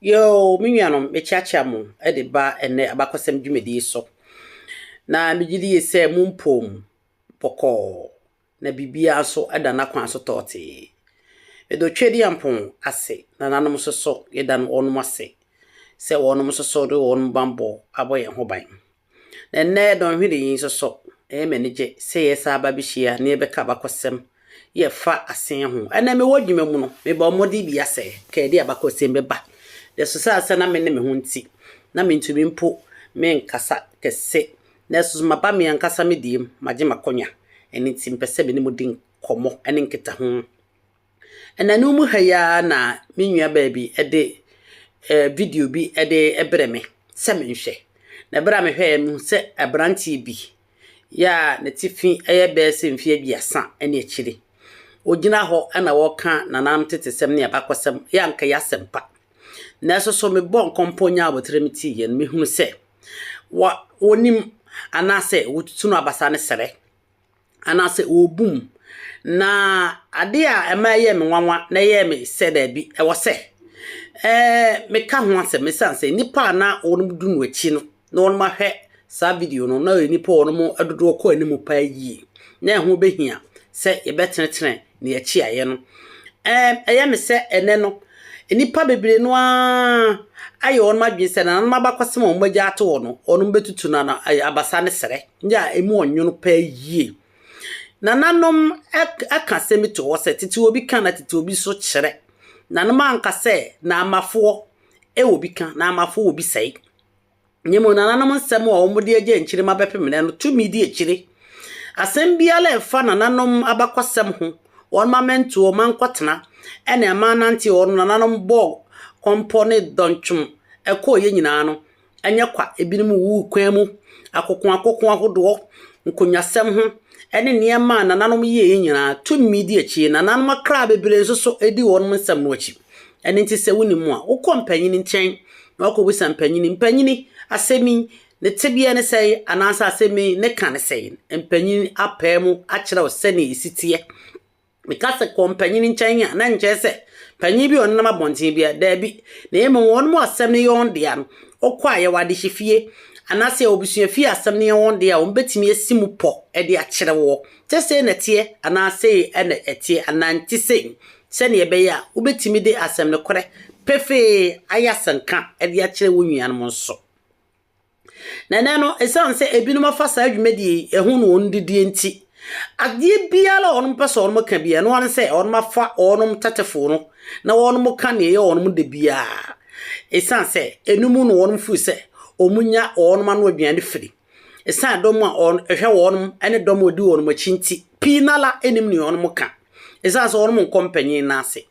Yoo, me nuanom, mekyeakyea mo de ba ɛnnɛ abakɔsɛm dwumadie so. Na megye di yie sɛ mo mpom bɔkɔɔ, na biribiara nso da n'akwan so tɔɔtee. Meda Otwedeampɔn ase, nananom nso so, yɛda wɔnom ase sɛ wɔnom nso so de wɔn bammɔ abɔ yɛn ho ban. Na ɛnnɛ dɔnhwere yi nso so, ɛyɛ me anigye sɛ yɛsan aba abɛhyia na yɛbɛka abakɔsɛm yɛfa asen ho. Ɛnnɛ mewɔ adwuma mu no, mebɔɔ mmɔden bi asɛ ka yɛde abakɔsɛm bɛba. Nanso sɛ asɛ na me ne me ho nti, na mentumi mpo menkasa kɛse. Nanso maba me ankasa me deɛ mu, magye m'akonnwa. Ɛno nti mepɛ sɛ me ne mo di nkɔmmɔ ne nkitaho. Nnanu mu ha yi ara na me nuabaa bi de video bi de brɛ me sɛ menhwɛ. Na berɛ a mehwɛeɛ no, mehuu sɛ aberanteɛ bi yɛ a n'atifi yɛ bɛyɛ sɛ mfeɛ 30 ne akyire. Ɔgyina hɔ na ɔreka nananom tetesɛm ne abakɔsɛm yɛ a anka ɛyɛ asɛmpa. Nanso so mebɔɔ nkɔmpɔ nyaa aboterɛ meteeɛ no, mehunu sɛ wɔ wɔnim anaasɛ wɔtutu no abasa ne srɛ. anaasɛ wɔrebu mu. Na adeɛ a ɛma ɛyɛɛ me nwanwa na ɛyɛɛ me sɛ daabi, ɛwɔ sɛ ɛɛ meka ho asɛm ɛsiane sɛ nnipa a na wɔdu no akyi no na wɔahwɛ saa video no na ɔyɛ nnipa a wɔn dodoɔ kɔ anim paa yie na ɛho bɛhia sɛ yɛbɛtenetene ne akyiaeɛ no. Ɛɛ ɛyɛ me sɛ ɛnɛ no nnipa bebree no ara ayɛ wɔn adwene sɛ nananom abakɔsɛm a wɔagya ato hɔ no wɔbɛtutu no abasa ne serɛ. Yɛ a emu ɔnwono paa yie. Nananom ka asɛm bi to hɔ sɛ, tete obi ka na tete obi nso kyerɛ. Nananom anka sɛ Naamafoɔ wɔ bi ka, Naamafoɔ wɔ bi sɛe. Na mmom nananom nsɛm a wɔde agya nkyirimma bɛpem nnɛ no, tumi di akyire. Asɛm biara a ɛfa nananom abakɔsɛm ho, wɔn amantuo, wɔn ankɔtena, ne amananteɛ a wɔn nananom bɔɔ kɔmpɔ ne dɔntwom kɔeɛ nyinaa no, Ɛnyɛ kwa, ebinom wuwuu kwan mu, akokoakoko ahodoɔ, nkonnwasɛm ho, ne nneɛma a nananom yɛeɛ nyinaa, tumi di akyi. Nananom akra bebree nso so di wɔn nsɛm no akyi. Ɛno nti sɛ wonim a, wokɔ mpanyin nkyɛn na wakɔbisa mpanyin, mpanyin, asɛm yi, ne tebea ne sɛn, anaasɛ asɛm yi, ne ka ne sɛn? Mpanyin apae mu akyerɛ wo sɛnea ɛsi teɛ. Meka sɛ kɔ mpanyin nkyɛn a, na ɛnkyerɛ sɛ panyin bi a ɔnenam abɔnten biara. Dabi, na mmom wɔn a asɛm no yɛ wɔn dea no, wokɔ a yɛwɔ adehyefie anaasɛ yɛwɔ abusuafie a asɛm no yɛ wɔn dea a, wɔbɛtumi asi mu pɔ de akyerɛ woɔ sɛ sei na ɛteɛ anaa sei na ɛteɛ anaa nte sei, sɛdeɛ ɛbɛyɛ a wobɛtumi de asɛm nokorɛ pefee ayɛ asɛnka de akyerɛ wo nuanom nso. Na ɛnnɛ no, ɛsiane sɛ ebinom afa saa dwumadie yi ɛho na wɔn didie nti, adeɛ biara a wɔn pɛ sɛ wɔn ka biara, ɛno ara ne sɛ wɔn afa wɔn tetefo no na wɔn ka nea ɛyɛ wɔn de biara. Ɛsiane sɛ ɛno mu na wɔn firi sɛ wɔn nya wɔn ano aduane firi. Ɛsiane dɔm a wɔn ɛhwɛ wɔn ne dɔm a wɔdi wɔn akyi nti, pii nala nim nea wɔn ka. Ɛsiane sɛ wɔn nkɔ mpanyin no ase.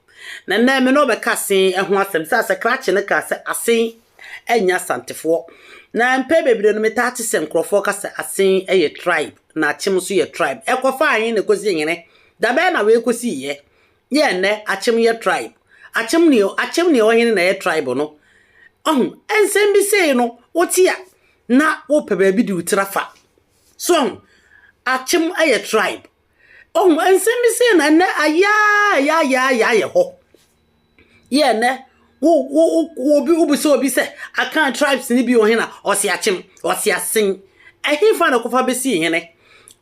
Na nnɛ me ne wo bɛka asen ho asɛm. Sɛ asɛ krakye no kaa sɛ asen nyɛ Asantefoɔ. Na mpɛn bebree no metaa te sɛ nkurɔfoɔ ka sɛ Asen yɛ tribe na Akyem nso yɛ tribe. Ɛkɔfaa he na ɛkɔsii hene? Da bɛn na wei kɔsiiɛ? Yɛ nnɛ Akyem yɛ tribe. Akyem ne Akyem ne ɔhene na ɛyɛ tribe no. Ɔho, nsɛm bi sei no, wote a na wopɛ baabi de wo tiri afa. So ɔho, Akyem yɛ tribe. Ɔho, nsɛm bi sei na nnɛ ayaayaayaayaayɛ hɔ. Yɛ nnɛ, wo wo wo obi wobisa obi sɛ Akan tribes no bi wɔ he na ɔse Akyem, ɔse Asen. Ɛhefa na ɛkɔfa bɛsii hene?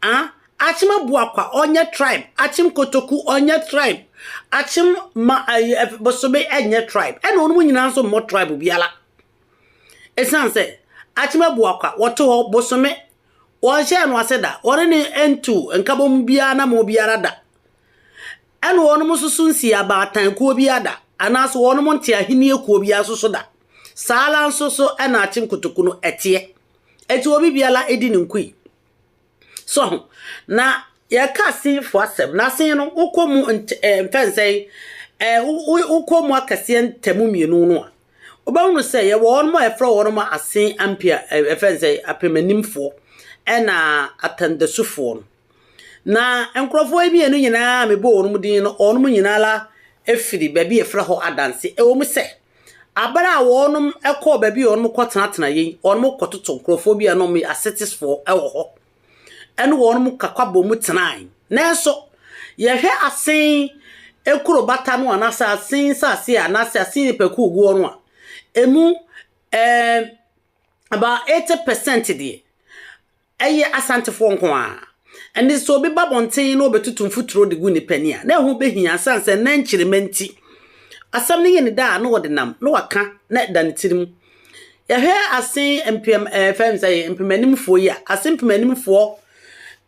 Ah, Akyem Abuakwa ɔnyɛ tribe, Akyem Kotoku ɔnyɛ tribe, Akyem ma ɛyi Bosome ɛnyɛ tribe. Ɛna wɔn nyinaa nso mmɔ tribe biara. Ɛsiane sɛ Akyem Abuakwa wɔte hɔ Bosome wɔnhyɛɛ no ase da, wɔne no ntuu nkabom biara anammɔn biara da. Ɛna wɔnom nso so nsii abaatan kuo biara da, anaasɛ wɔnom nte ahennie kuo biara nso so da. Saa ara nso so na akyem kotoku no ɛteɛ. Enti obi biara di ne nkui. So ho. Na yɛka asenfoɔ asɛm, na asen no wokɔ mu nt ɛɛ mfɛnsɛn ɛɛ wokɔ mu akɛseɛ ntamu mmienu no a, wobɛhunu sɛ yɛwɔ wɔnom a yɛfrɛ wɔnom asen ampia ɛɛ mfɛnsɛn apemanimfoɔ ɛna atandasufoɔ no. Na nkurɔfoɔ yi mmienu nyinaa a mebɔɔ wɔn din no, wɔn nyinaa ara firi baabi a yɛfrɛ hɔ Adanse. Ɛwɔ mu sɛ, aber a wɔn kɔɔ baabi a wɔn kɔtenatena yi, wɔn kɔtoto nkurɔfoɔ bi a na wɔyɛ Asetefoɔ wɔ hɔ, ɛne wɔn kakwa bɔ mu tenae. Nanso, yɛhwɛ Asen kurobata no anaasɛ Asen nsase a anaasɛ Asen nnipakuo guɔ no a, Emu ɛɛ about 80% deɛ, ɛyɛ Asantefoɔ nko ara. Ɛnde sɛ obi ba abɔnten na ɔbɛtutu mfuturo de gu nnipa ani a, na ɛho bɛhia ɛsiane sɛ na nkyirimma nti. Asɛm no yɛ ne dɛ a na ɔde nam, na waka na ɛda ne tirim. Yɛhwɛ asen mpem ɛɛ fɛn sɛ mpemanimfoɔ yi a, asen mpemanimfoɔ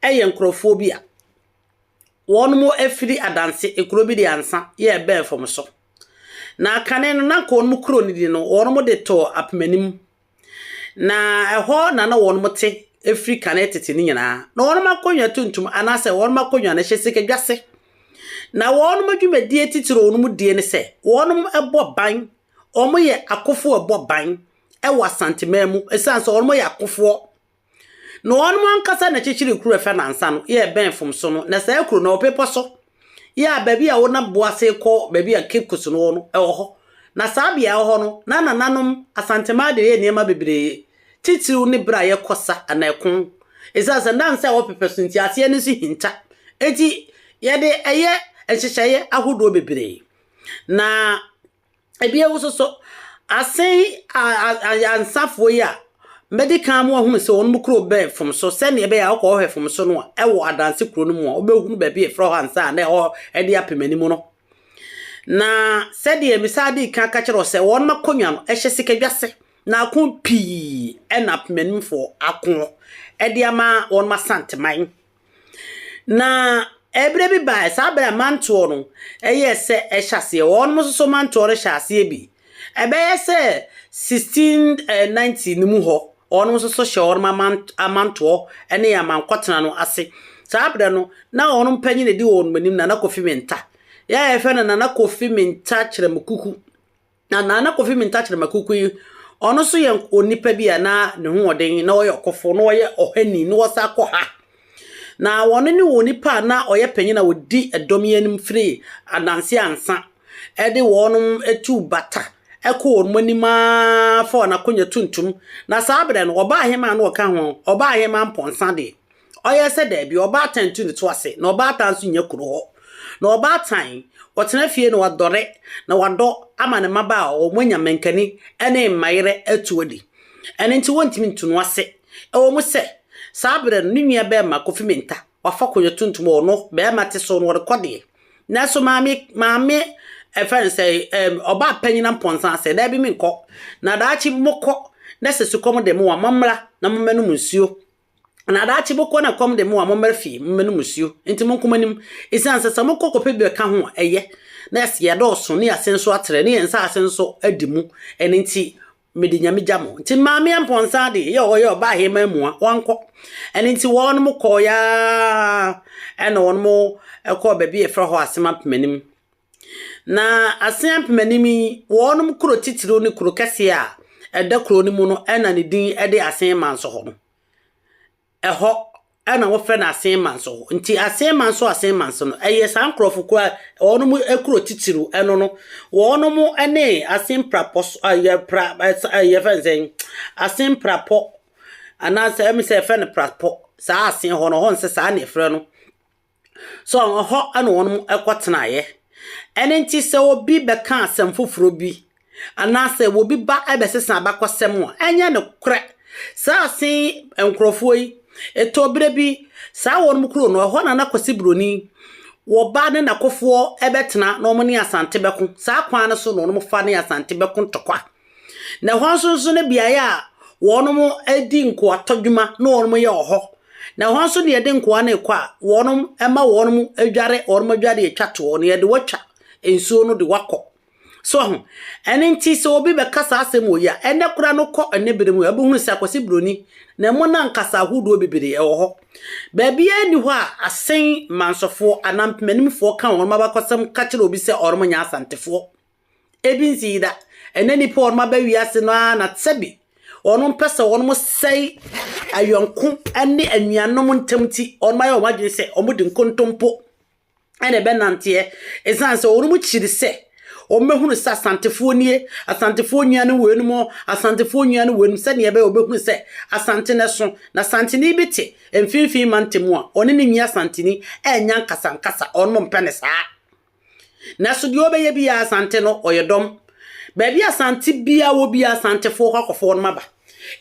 yɛ nkurɔfoɔ bi a wɔn afiri adanse kuro bi de ansa yɛ ɛbɛn fam so. Na kane no na nka wɔn kuro no di no wɔn de too apemanim. Na ɛhɔ na na wɔn te firi kane tete no nyinaa. Na wɔn akonnwa tuntum anaasɛ wɔn akonnwa no hyɛ sikadwase. Na wɔn dwumadie titiri a wɔn die ne sɛ, wɔn bɔ ban, wɔyɛ akofoɔ a ɛbɔ ban wɔ Asanteman mu ɛsiane sɛ wɔyɛ akofoɔ. Na wɔn ankasa na ɛkyekyere kuro a ɛfɛ nansa no yɛ ɛbɛn fam so no. Na saa kuro no ɛwɔ bepɔ so. Yɛ a baabi a wonam Boase kɔ baabi a Cape Coast no wɔ no, ɛwɔ hɔ. Na saa beaeɛ hɔ no, na nananom Asanteman de yɛ nneɛma bebree. Titiriw ne bere a yɛkɔ sa anaa ɛko. Esiane sɛ na nsa a ɛwɔ pepɛ so nti, aseɛ no nso hinta. Enti yɛde ɛyɛ nhyehyɛeɛ ahodoɔ bebree. Na ebio nso so, asen ansafoɔ yi a mɛdi kan ma wɔahunu sɛ wɔn kuro bɛn fam so sɛnea ɛbɛyɛ a wokɔ hɔhwɛ fam so no a ɛwɔ adanse kuro no mu a wobɛhunu baabi a ɛfrɛ hɔ ansa a na ɛhɔ de apem anim no. Na sɛdeɛ mesan dii kan ka kyerɛ wo sɛ wɔn akonnwa no ɛhyɛ sikadwase na ako pii ɛna apemanimfoɔ ako ɛde ama wɔn Asanteman. Na ɛberɛ bi baeɛ, saa berɛ a mantoɔ no ɛyɛɛ sɛ ɛhyɛ aseɛ, wɔn nso so mantoɔ no hyɛ aseɛ bi. Ɛbɛyɛ sɛ 1690 no mu hɔ, wɔn nso so hyɛ wɔn amantoɔ ne amankɔtena no ase. Saa berɛ no, na wɔn mpanyin a ɛdi wɔn anim Nana Kofi Mintah. Yɛ a yɛfrɛ no Nana Kofi Mintah Kyerɛmkuku. Na Nana Kofi Mintah Kyerɛmakuku yi, ɔno nso yɛ onipa bi a na ne ho ɔden, na ɔyɛ ɔkofo, na ɔyɛ ɔhani, na ɔsan kɔ ha. Na wɔn ne onipa a na ɔyɛ panyin a ɔdi ɛdɔm yi anim firi Ananse Ansa de wɔn tu bata kɔ wɔn anim ara fa wɔn akonnwa tuntum. Na saa berɛ no, ɔbaa hemaa na ɔka ho, ɔbaa hemaa Mpɔnsa deɛ, Ɔyɛ sɛ daabi, ɔbaatan tu ne to ase, na ɔbaatan nso nnya kuro hɔ. Na ɔbaatan, ɔtena fie na wadɔre, na wadɔ ama ne mmabaa a wɔanya mankani ne mmayerɛ atu adi. Ɛno nti wɔntumi ntu no ase. Ɛwɔ mu sɛ, saa berɛ no, ne nua barima Kofi Mintah, wafa konwa tuntum a ɔno, barima te so no, ɔrekɔ deɛ. Nanso maame, maame, ɛfɛ no sɛ, ɛm, ɔbaa panyin ampɔnsa sɛ, daabi menkɔ. Na daakye mokɔ, na sɛ sukɔm de mo a, mommra na mommɛnom nsuo. Na daakye mokɔ na kɔm de mo a, mommra fie, mommɛnom nsuo. Enti monkɔ mo anim. Esiane sɛ sɛ mokɔ kɔpɛ bi bɛka ho a, ɛyɛ, na yɛse yɛdɔɔso, ne yɛn ase nso atrɛ, ne yɛn nsaase nso adi mu. Ɛno nti, mede Nyame gya mo. Nti Maame Amponsah de, yɛ ɔyɛ ɔbaa hemaa mua, wankɔ. Ɛno nti wɔnom kɔɔeɛ ara, ɛna wɔnom kɔɔ baabi a yɛfrɛ hɔ Asem Ampemanim. Na Asem Ampemanim yi, wɔnom kuro titiriw ne kuro kɛseɛ a ɛda kuro no mu no na ne din de Asen Manso hɔ no. Ɛhɔ na wɔfrɛ no Asen Manso hɔ. Nti Asen Manso Asen Manso no, ɛyɛ saa nkurɔfokuo a wɔnom kuro titiriw ɛno no. Wɔnom ne Asen Prapɔ so, ɛyɛ pra, yɛfrɛ no sɛn, Asen Prapɔ anaasɛ ɛmi sɛ yɛfrɛ no Prapɔ. Saa Asen hɔ no, hɔ nsɛ saa na yɛfrɛ no. So ɛhɔ na wɔn kɔtenaeɛ. Ɛno nti sɛ obi bɛka asɛm foforɔ bi anaasɛ obi ba bɛsesa abakɔsɛm a, ɛnyɛ nokorɛ. Saa asen nkurɔfoɔ yi, ɛtɔ berɛ bi, saa wɔn kuro no, ɛhɔ na na Kwasi Buroni, wɔba ne n'akofoɔ bɛtena na wɔn ne Asante bɛko. Saa kwan no so na wɔn fa ne Asante bɛko ntɔkwa. Na ɛhɔ nso nso ne beaeɛ a wɔn di nkoatɔ dwuma na wɔn yɛ wɔ hɔ. Na ɛhɔ nso na yɛde nkoa no rekɔ a, wɔn ma wɔn dware wɔn adware atwa toɔ na yɛde watwa nsuo no de wakɔ. So ho. Ɛno nti sɛ obi bɛka saa asɛm wɔ yi a, ɛnɛ koraa no kɔ ɛnɛ bere mu a, wobɛhunu sɛ Akwasi Buroni na ɛmo no ankasa ahodoɔ bebree ɛwɔ hɔ. Baabiara nni hɔ a asen mansɔfoɔ anaa mpemanimfoɔ ka wɔn abakɔsɛm ka kyerɛ obi sɛ wɔn nyɛ Asantefoɔ. Ebi nsii da. Ɛnnɛ nnipa a wɔaba wiase no ara na sɛbi wɔn mpɛ sɛ wɔn sɛe ayɔnko ne anuanom ntam nti, wɔn ayɛ wɔn adwene sɛ wɔde nkontompo na ɛbɛnanteɛ. Ɛsiane sɛ wɔn kyiri sɛ wɔbɛhunu sɛ Asantefoɔ nie, Asantefoɔ nua ne weinom, Asantefoɔ nua ne weinom, sɛdeɛ ɛbɛyɛ wɔbɛhunu sɛ Asante no so. Na Asanteni bi te mfimfini mantam a, ɔne ne nua Asanteni ɛnyɛ nkasankasa, wɔn mpɛ ne saa. Nanso deɛ ɔbɛyɛ biara Asante no ɔyɛ dɔm. Baabi Asante biara wɔ biara Asantefoɔ kɔ akɔfa wɔnom aba.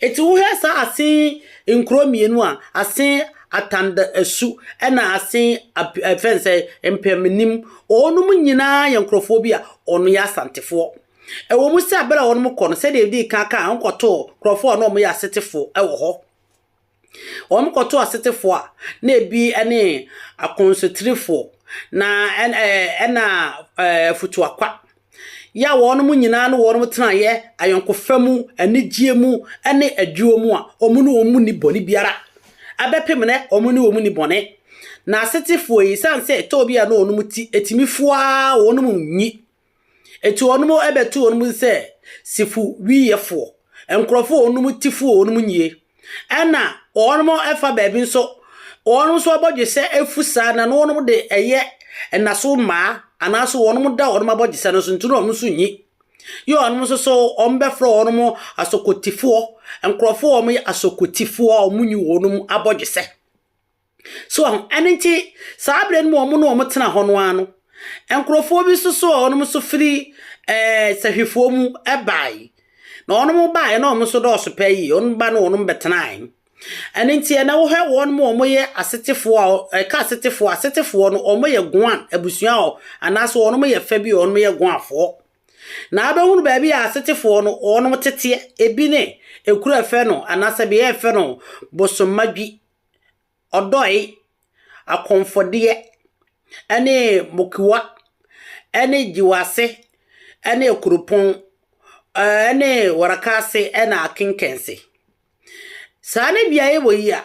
Enti wohwɛ saa Asen nkuro mmienu a, Asen Atanda Asu ɛna Asen ɛfɛn sɛ Mpɛmnim, wɔnom nyinaa yɛ nkurɔfoɔ bi a wɔn yɛ Asantefoɔ. Ɛwɔ mu sɛ berɛ a wɔnom kɔ no, sɛdeɛ yɛdii kan kaa, wɔn kɔtoo nkurɔfoɔ a na wɔyɛ Asetefoɔ wɔ hɔ. Wɔn kɔtoo Asetefoɔ a, na ebi ne Akɔnsotirifoɔ, na ɛna Afutuakwa. Yɛ a wɔnom nyinaa ne wɔnom tenaeɛ ayɔnkofa mu, anigyeɛ mu ne adwuo mu a, wɔn ne wɔn nni bɔne biara. Abɛpem nnɛ, wɔn ne wɔn nni bɔne. Na Asetefoɔ yi, ɛsiane sɛ ɛtɔ bi a na wɔnom ti ɛtumi fu ara wɔnom nyi. Enti wɔnom bɛto wɔnom sɛ sifo wiyɛfoɔ, nkorɔfoɔ a wɔnom ti fu a wɔnom nyie. Ɛna wɔnom fa baabi nso, wɔnom nso abɔdwesɛ afu saa na wɔnom de ɛyɛ nnaso mmaa anaasɛ wɔnom da wɔnom abɔdwesɛ no so nti na wɔnom nso nyi. Yɛ wɔnom nso so wɔn bɛfrɛ wɔnom asokotifoɔ, nkorɔfoɔ a wɔyɛ asokotifoɔ a wɔn nyi wɔnom abɔdwesɛ. So wahu? Ɛno nti, saa berɛ no mu wɔn ne wɔn tena hɔ no ara no, nkurɔfoɔ bi nso so a wɔn nso firi ɛɛ sahwifoɔ mu bae. Na wɔn baeɛ na wɔn nso dɔɔso pɛ yie, wɔn ba no wɔn bɛtenae. Ɛno nti, ɛnɛ wohwɛ wɔn mu wɔyɛ asetefoɔ a, ɛka asetefoɔ, asetefoɔ no wɔyɛ Goan abusua a, anaasɛ wɔn yɛ fɛ bi a wɔn yɛ Goanfoɔ. Na abɛhunu baabi a asetefoɔ no wɔn teteɛ, ebi ne ekuro a ɛfɛ no anaasɛ beaɛ a ɛfɛ no Bosommadwi. Ɔdɔe, akɔmfɔdeɛ, ne mokiwa, ne gyiwase, ne akuropɔn, ne warakaase na akenkɛnse. Saa ne beaeɛ wɔ yi a,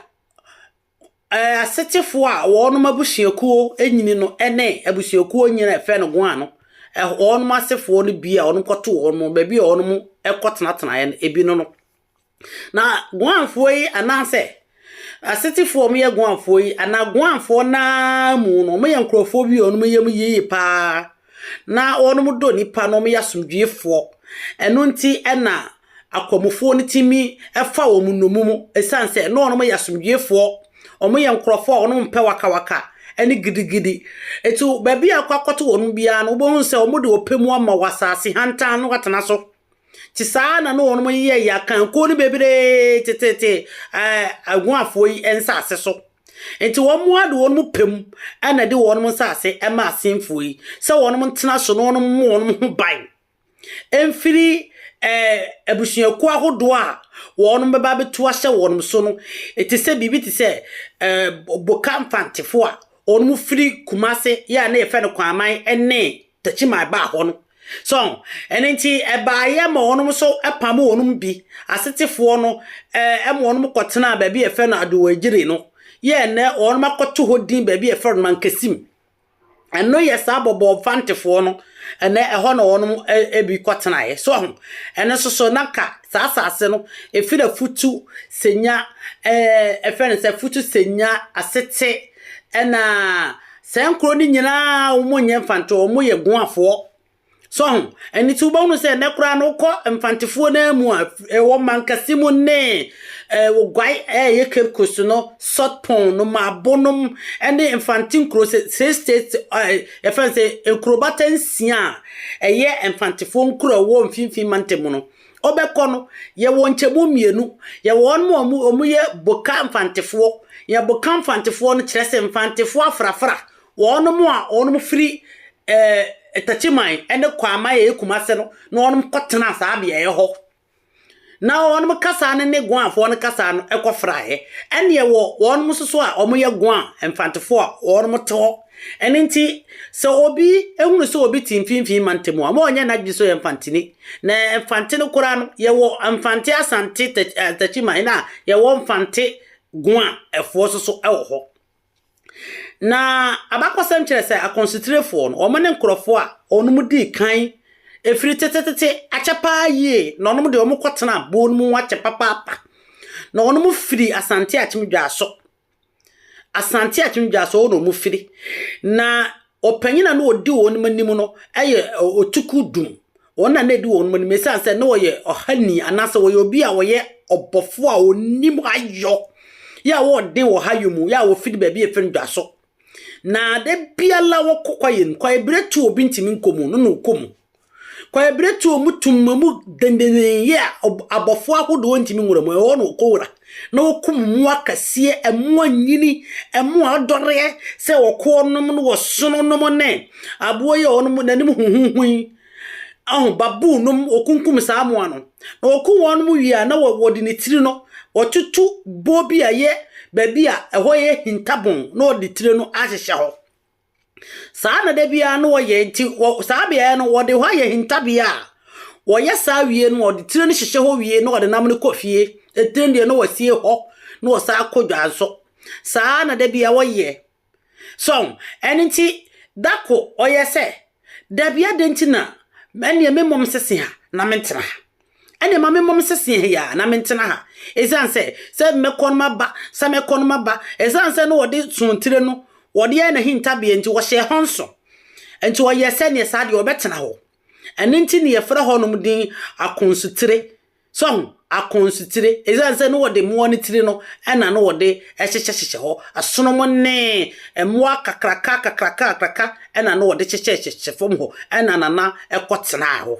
asetefoɔ a wɔn abusuakuo nyini no ne abusuakuo nyini a yɛfrɛ no Goa no, wɔn asefoɔ no bi a wɔkɔto wɔn baabi a wɔkɔtenatenaeɛ no, ebi ne no. Na Guanfoɔ yi anaasɛ Asetefoɔ a wɔyɛ Guanfoɔ yi anaa Guanfoɔ no ara mu no, wɔyɛ nkurɔfoɔ bi a wɔn yam yie paa na wɔdɔ nnipa na wɔyɛ asomdwoeɛfoɔ. Ɛno nti na akwamufoɔ no tumi fa wɔn nnommum ɛsiane sɛ na wɔyɛ asomdwoeɛfoɔ. Wɔyɛ nkurɔfoɔ a wɔmpɛ wakawaka ne gidigidi. Enti baabi a wokɔ akɔto wɔn biara no, wobɛhu sɛ wɔde ɔpɛ mu ama wo asase hantan na woatena so. Nti saa na na wɔn yɛ yɛ akankuo no bebree tetete ɛɛ Aguafoɔ yi nsaase so. Nti wɔn ara de wɔn pɛ mu na ɛde wɔn nsaase ma Asenfoɔ yi sɛ wɔn ntena so na wɔn mmɔ wɔn ho ban mfiri ɛɛ abusuakuo ahodoɔ a wɔn bɛba abɛtu ahyɛ wɔn so no. Te sɛ biribi te sɛ ɛɛ Boka Mfantefoɔ a wɔn firi Kumase yɛ a na yɛfrɛ no Kwaman ne Techiman baa hɔ no. So ɛno nti ɛbaeɛ ma wɔn nso pam wɔn bi, asetefoɔ no, ɛma wɔn kɔtenaa baabi a yɛfrɛ no Adowagyiri no. Yɛ ɛnnɛ wɔn akɔto hɔ din baabi a yɛfrɛ no Mankasim. Ɛno yɛ saa bɔbɔ Mfantefoɔ no, ɛnɛ ɛhɔ na wɔn bi kɔtenaeɛ. So ho, ɛno nso so na nka saa asase no, ɛfiri Afutu, Senya, ɛɛ ɛfrɛ no sɛ Afutu, Senya, Asete, ɛna Saa nkuro no nyinaa wɔn nyɛ Mfante, wɔn yɛ Goafoɔ. So ho? Ɛno nti wobɛhunu sɛ ɛnɛ koraa no wokɔ Mfantefoɔ no mu a, ɛwɔ Mankasi mu ne Oguai ɛyɛ Cape Coast no, Sotpon no, Maabonom ɛne Mfante nkuro sɛ six states yɛfrɛ no sɛ nkurobata nsia a ɛyɛ Mfantefoɔ nkuro a ɛwɔ mfimfini mantam no. Wobɛkɔ no, yɛwɔ nkyɛmu mmienu. Yɛwɔ wɔn a wɔyɛ Boka Mfantefoɔ. Yɛn Boka Mfantefoɔ no kyerɛ sɛ Mfantefoɔ afrafra. Wɔn a wɔfiri ɛɛ Takyiman ne Kwaman a ɛyɛ Kumase no na wɔkɔtenaa saa beaeɛ hɔ. Na wɔn kasa no ne Goafoɔ no kasa no kɔfraeɛ. Ɛnna yɛwɔ wɔn nso so a wɔyɛ Goa Mfantefoɔ a wɔte hɔ. Ɛno nti, sɛ obi hunu sɛ obi te mfimfini mantam a, ma ɔnyɛ n'adwene sɛ ɔyɛ Mfanteni. Na Mfante no koraa no, yɛwɔ Mfante Asante Takyiman na yɛwɔ Mfante Goa ɛfoɔ nso so wɔ hɔ. Na abakɔsɛm kyerɛ sɛ akɔnsitirefoɔ no, wɔn ne nkurɔfoɔ a wɔn dii kan ɛfiri tetetete akyɛ paa yie na wɔn deɛ wɔn kɔtena buo no mu akyɛ papaapa. Na wɔn firi Asante Akyem Dwaso. Asante Akyem Dwaso hɔ na wɔn firi. Na ɔpanyin a na ɔdi wɔn anim no yɛ Otuku Dum. Wɔn na na ɛdi wɔn anim ɛsiane sɛ na ɔyɛ ɔhani anaasɛ ɔyɛ obi a ɔyɛ ɔbɔfoɔ a ɔnim ayɔ yɛ a ɔden wɔ hayɔ mu yɛ a ɔfiri baabi a yɛfrɛ no Dwaso. Na da biara wɔkɔ kwaeɛ no mu, kwaeɛ berɛ tu obi ntumi nkɔ mu no na ɔkɔ mu. Kwaebiretuo mu tum mu dendenden yɛ a abɔfoɔ ahodoɔ ntumi nwura mu. Ɛhɔ na wɔkɔwura na wɔkum mmoa akɛseɛ, mmoa nyini, mmoa adɔreɛ sɛ ɔkoɔ nom ne ɔsono nom ne aboa yi a ɔnom n'anim huhuhu yi. Ɔho baboo nom, wɔkunkum saa mmoa no. Na wɔkum wɔn wie a na wɔde ne tiri no wɔtutu boɔ bi a ɛyɛ baabi a ɛhɔ yɛ hintabon na wɔde tire no ahyehyɛ hɔ. Saa na da biara no wɔyɛ nti wɔ saa beaeɛ no wɔde hɔ ayɛ hintabea a wɔyɛ saa wie no wɔde tire no hyehyɛ hɔ wie na wɔde nam no kɔ fie. Etire no deɛ na wɔasie hɔ na wɔsan kɔ dwa nso. Saa na da biara wɔyɛ. So ɛno nti da ko ɔyɛ sɛ dabi adɛn nti na ɛneɛ me mmom sese ha na mentena ha. Ɛnneɛ ma memmɔ me sese ha yi ara na mentena ha. Ɛsiane sɛ, sɛ mɛkɔ no maba, sɛ mɛkɔ no maba. Ɛsiane sɛ na wɔde sontire no, wɔde ayɛ n'ahintabea nti, wɔhyɛɛ hɔ nso. Nti ɔyɛɛ sɛdeɛ saa deɛ ɔbɛtena hɔ. Ɛno nti na yɛfrɛ hɔnom din Akonsutire. So ahu? Akonsutire. Ɛsiane sɛ na wɔde mmoa no tiri no na na wɔde hyehyɛhyehyɛ hɔ. Asonom ne mmoa kakraka kakraka kakraka na na wɔde hyehyɛhyehyɛ fam hɔ, ɛna Nana kɔtenaa hɔ.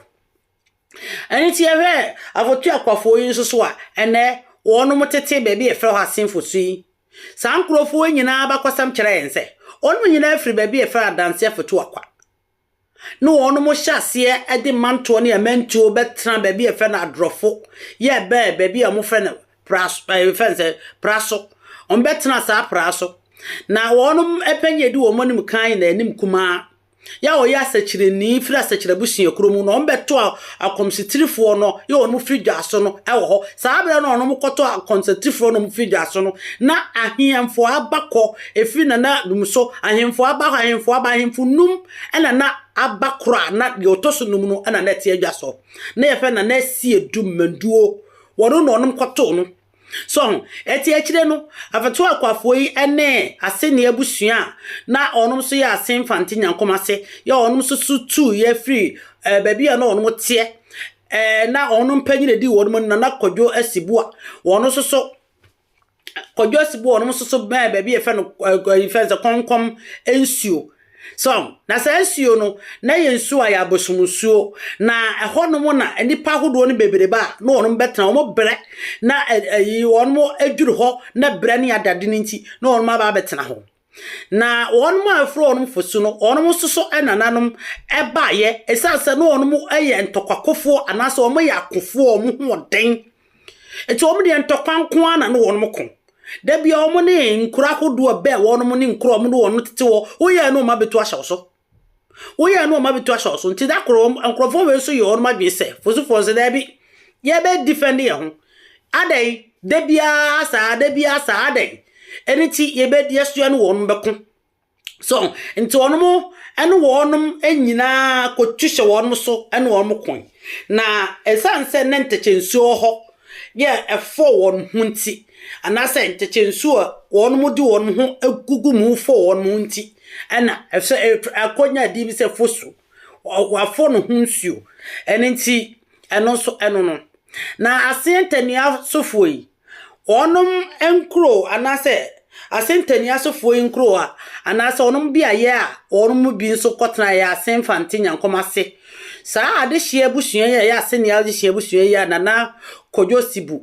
Ɛno nti yɛhwɛ Afotuakwafoɔ yi nso so a, ɛnnɛ wɔnom tete baabi a yɛfrɛ hɔ Asenfo so yi. Saa nkurɔfoɔ yi nyinaa abakɔsɛm kyerɛ yɛn sɛ, wɔnom nyinaa firi baabi a yɛfrɛ Adanse Afotuakwa. Ne wɔnom hyɛ aseɛ de mantoɔ ne amantuo bɛtena baabi a yɛfrɛ no Adorɔfo, yɛ ɛbɛɛ baabi a wɔfrɛ no Praso, yɛfrɛ no sɛ Praso. Wɔbɛtena saa Praso. Na wɔnom panyin a ɛdi wɔn anim kan na anim kumaa Yɛ a ɔyɛ asɛkyerɛni firi asɛkyerɛ abusuakuo mu no, wɔbɛto akɔmsitirifoɔ no yɛ wɔn firi dwaso no wɔ hɔ. Saa berɛ no wɔn kɔto akɔmsitirifoɔ no firi dwaso no, na ahemfo aba kɔ, ɛfiri Nana Dum so, ahemfo aba hɔ, ahemfo aba, ahemfo num ɛna na aba korɔ a na deɛ ɔtɔ so num no ɛna na ɛte adwa so. Na yɛfrɛ Nana Asiedu Manduo, wɔn na wɔn kɔtoo no. So ho? Ɛte akyire no, Afatoɔ Akuafoɔ yi ne Asenni abusua a na wɔnom nso yɛ Asen Mfante Nyankom ase yɛ wɔnom nso so tuiɛ firi eh, baabi a na wɔnom teɛ eh, na wɔnom panyin edi wɔnom anim Nana Kwadwo Asiboa wɔn nso so Kwadwo Asiboa wɔnom nso so bɛn baabi a yɛfrɛ no eh, yɛfrɛ no sɛ Kɔnkɔm nsuo. So, na saa nsuo no, na ɛyɛ nsuo a ɛyɛ abosom nsuo. Na ɛhɔnom na nnipa ahodoɔ no bebrebe a na wɔn bɛtena, wɔn brɛ na ɛyi wɔn aduru hɔ na brɛ ne adade no nti na wɔn aba abɛtena hɔ. Na wɔn a ɛfrɛ wɔn fosu no, wɔn nso so nananom ɛbaeɛ, ɛsiane sɛ na wɔn yɛ ntɔkwakofoɔ anaasɛ wɔn yɛ akofoɔ, wɔn ho ɔden. Nti wɔn deɛ ntɔkwa nko ara na ne wɔn ko. Da biara wɔn ne nkuro ahodoɔ bɛn wɔn ne nkuro a wɔn ne wɔn tete hɔ. Woyɛɛ no wɔn abɛtu ahyɛ wo so. Woyɛɛ no wɔn abɛtu ahyɛ wo so. Nti da koro wɔn nkurɔfoɔ wei nso yɛ wɔn adwene sɛ fosufoɔ nso daabi yɛbɛ defend yɛn ho. Adɛn da biara saa da biara saa adɛn. Ɛno nti yɛbɛ yɛsoa ne wɔn bɛko. So nti wɔnom ne wɔnom nyinaa kɔtu hyɛ wɔnom so ne wɔnom koe. Na ɛsiane sɛ na ntɛkyɛ nsuo wɔ hɔ yɛ ɛfɔ wɔn ho nti, anaasɛ ntɛkyɛ nsuo a wɔnom de wɔn ho gugu mu fɔ wɔn ho nti, ɛna ɛsɛ akɔnya din bi sɛ fosu. Wafɔ ne ho nsuo. Ɛno nti, ɛno nso ɛno no. Na aseɛ ntania sofoɔ yi, Wɔnom nkuro anaasɛ Asen Ntaniasefoɔ yi nkuro a anaasɛ wɔnom beaeɛ a wɔnom mu bi nso kɔtena yɛ Asen Mfante Nyankom ase. Saa adehyeɛ abusua yi a ɛyɛ Asenni adehyeɛ abusua yi a Nana Kwadwo Sibu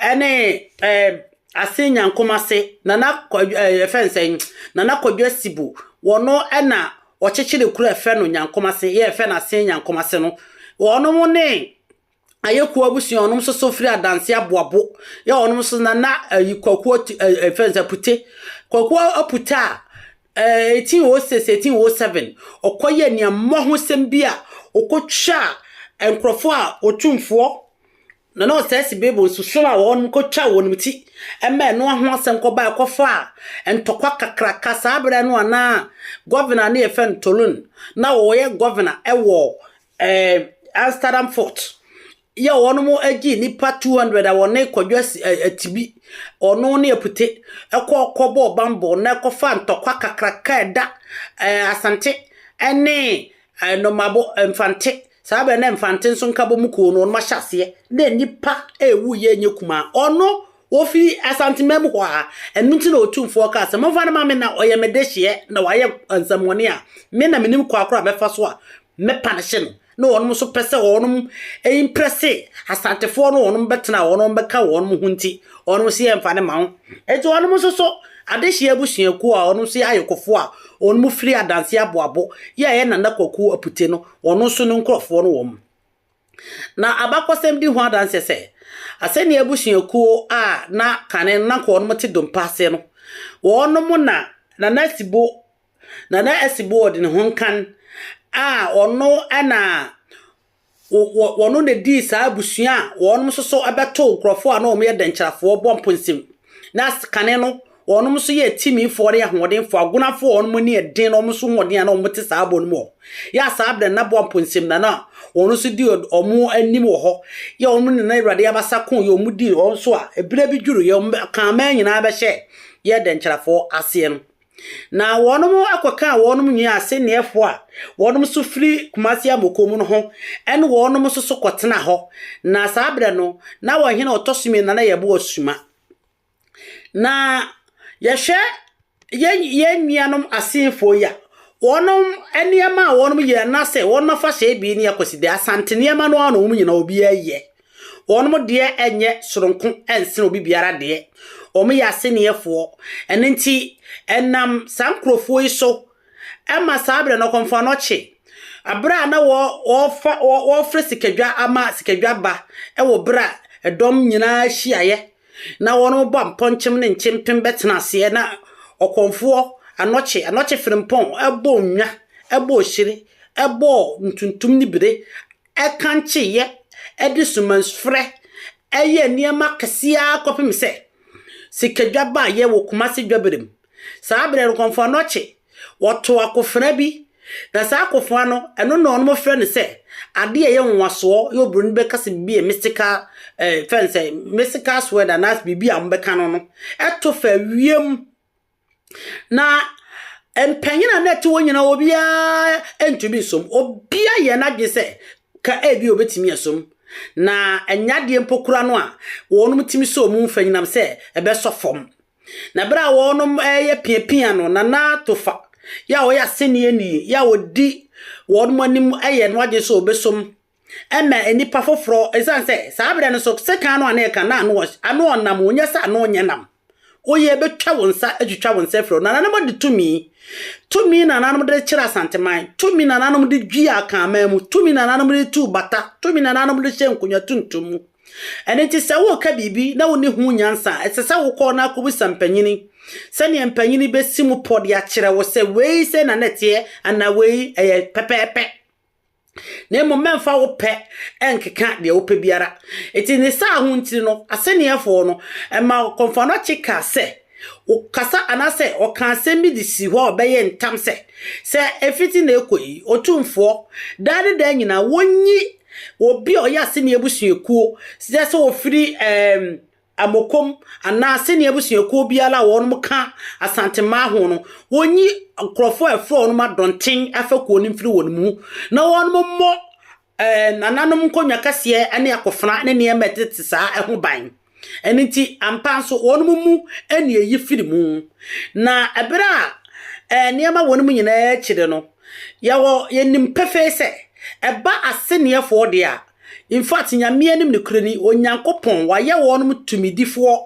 ɛne ɛɛ Asen Nyankom ase Nana Kwadwo ɛɛ yɛfrɛ no sɛn Nana Kwadwo Asibu wɔno ɛna wɔkyekyere kuro a yɛfrɛ no Nyankom ase yɛ yɛfrɛ no Asen Nyankom ase no wɔnom ne Ayɛ kuo abusua ɔnom nso so firi adanse aboabo yɛ ɔnom nso na na ayi kwakuo ɛfɛn sɛ apute kwakuo apute a ɛɛ 1806 1807 ɔkɔ yɛ nea mmɔ ho sɛm bi a ɔkɔtwa nkurɔfoɔ a ɔtumfoɔ na na ɔsɛe si bebo nso so a wɔn kɔtwa wɔn ti ɛma ɛno ho asɛm kɔba ɛkɔfa a ntɔkwa kakraka saa berɛ no a na gɔvena ne yɛfɛ no Tolun na ɔyɛ gɔvena ɛwɔ ɛɛ Amsterdam Fort yɛ wɔn agye nnipa 200 a wɔne Kwadwo Atibi, ɔno ne Apute kɔ kɔbɔɔ bambɔ na ɛkɔfa ntɔkwa kakraka ɛda ɛɛ Asante ne Nnomabo Mfante. Saa bɛn na Mfante nso nkabom kuo no wɔn ahyɛ aseɛ na nnipa ɛrewu yɛ nyɛ kumaa. Ɔno Wɔfiri Asanteman mu hɔ a, ɛno nti na Otumfoɔ kaa sɛ, Momfa no ma me na ɔyɛ me dehyeɛ na wayɛ nsɛmmɔne a, me na menim kwan korɔ a mɛfa so a mɛpanehye no. na wɔnom nso pɛ sɛ wɔnom imprɛse Asantefoɔ no wɔnom bɛtena a wɔnom bɛka wɔnom ho nti, wɔnom nso yɛmfa no ma wo. Enti wɔnom nso so adehyeɛ abusuakuo a wɔnom nso yɛ ayokofoɔ a wɔnom firi Adanse Aboabo yɛ a ɛyɛ Nana Kwaku Apute no wɔn nso no nkorɔfoɔ no wɔn. Na abakɔsɛm di ho adanseɛ sɛ, Asɛnni abusuakuo a na kane no na nka wɔnom te dompe ase no, wɔnom na Nana Asibo, Nana Asibo ɔde ne ho nkan a ɔno na wɔno na dii saa abusua a wɔnom nso so bɛtoo nkurɔfoɔ a na wɔn yɛ dɛnkyerɛfoɔ bɔ mponsem. Na kane no wɔnom nso yɛ timifoɔ ne ahoɔdenfoɔ, agonafoɔ a wɔnom ani yɛ den na wɔn nso hoɔden a na wɔn te saa abɔ no mu hɔ. Yɛ a saa berɛ no na boa mponsem na na wɔn nso di wɔn anim wɔ hɔ. Yɛ wɔn ne na Awurade abasa ko yɛ wɔn di wɔn so a, ebere bi duru yɛ wɔn kanman nyinaa bɛhyɛ yɛ dɛnkyerɛfoɔ aseɛ no. Na wɔnom akɔkaa wɔnom nua asenneɛfoɔ a wɔnom nso firi Kumasi Amoko mu no ho ɛne wɔnom nso so kɔtena hɔ. Na saa berɛ no, na ɔhene a ɔtɔ so mmienu na na yɛbɔ Asuma. Na yɛhwɛ yɛn yɛn nuanom asenfoɔ yi a, wɔnom nneɛma a wɔnom yɛ anaasɛ wɔnom afahyɛ bi ne Akwasidae, Asante nneɛma no ara na wɔn nyinaa obiara yɛ. Wɔnom deɛ ɛnyɛ soronko ɛnsene obi biara deɛ. Wɔn yɛ aseneɛfoɔ. Ɛno nti, ɛnam saa nkurɔfoɔ yi so ɛma saa berɛ no Ɔkɔmfoɔ Anɔkye, berɛ a na wɔfa wɔfrɛ sikadwa ama sikadwa ba ɛwɔ berɛ a ɛdɔm nyinaa hyiaeɛ na wɔn bɔ mpɔnkyem ne nkyempem bɛtena aseɛ na Ɔkɔmfoɔ Anɔkye, Anɔkye Frimpong ɛbɔ nnwa, ɛbɔ ohyire, ɛbɔ ntuntum ne bire, ɛkankyeeɛ, ɛde sumansfrɛ, ɛyɛ nneɛma kɛseɛ ara kɔpem sɛ sikadwa baeɛ wɔ Kumasi dwabere mu. Saa berɛ no Kɔmfoɔ Anɔkye, wɔtoo akofena bi, na saa akofena no, ɛno na wɔnom frɛ no sɛ adeɛ a ɛyɛ nwanwasoɔ, yɛ oburoni bɛka sɛ biribi yɛ mystical, fɛn sɛ mystical sword anaasɛ biribi a wɔbɛka no no, ɛto fa wiem. Na mpanyin a na ɛte hɔ nyinaa obiara ntumi nsom. Obiara yɛ n'adwene sɛ ka ebi obetumi asom. Na ɛnyɛ adeɛ mpo kora no a wɔnom tumi sɔ mu mfa nyinam sɛ ɛbɛsɔ fam. Na berɛ a wɔnom ɛyɛ piapia no, Nana Tofa, yɛ a ɔyɛ asɛnniani, yɛ a ɔdi wɔnom anim ɛyɛ no adwene sɛ ɔbɛsom ɛma nnipa foforɔ, ɛsiane sɛ saa berɛ no so sekan no a na ɛka na ano ano ɔnam, onyɛ sɛ ano nyɛ nam. Woyɛ bɛtwa wo nsa atwitwa wo nsa afiri hɔ. Nananom de tumi. Tumi nananom de kyerɛ Asanteman. Tumi nananom de dua akanman mu. Tumi nananom de tu bata. Tumi nananom de hyɛ nkonnwa tuntum mu. Ɛno nti sɛ woka biribi na wonni ho nyansa a, ɛsɛ sɛ wokɔ na akɔbisa mpanyini sɛnea mpanyini bɛsi mu pɔ de akyerɛ wo sɛ wei sɛ na nɛteɛ anaa wei ɛyɛ pɛpɛɛpɛ. Na mmom mɛmfa wo pɛ nkeka deɛ wopɛ biara. Enti ne saa ho ntiri no, asɛnniɛfoɔ no, ɛma Kɔmfoɔ Anɔkye kaa sɛ, ɔkasa anaasɛ ɔka asɛm bi de si hɔ a ɔbɛyɛ ntam sɛ, sɛ ɛfiti na ɛkɔ yi, Otumfoɔ, daa ne daa nyinaa, wɔnyi obi a ɔyɛ asɛnniɛ abusuakuo, sɛ sɛ ɔfiri ɛɛm, Amokom anaa sɛnea abusuakuo biara a wɔnom ka Asanteman ho no, wɔnyi nkurɔfoɔ a ɛfrɛ wɔnom adɔnten afakuo no mfiri wɔn mu na wɔnom mmɔ nananom nkonnwa kɛseɛ ne akofena ne nneɛma ɛtete saa ho ban. Ɛno nti, ampa nso, wɔnom mu ne ɛyi firi mu. Na ɛberɛ a nneɛma wɔnom nyinaa akyiri no, yɛwɔ yɛnim pefee sɛ ɛba aseneɛfoɔ deɛ a, in fact, Nyame anim nokorɛ ni, Onyankopɔn wayɛ wɔnom tumidifoɔ.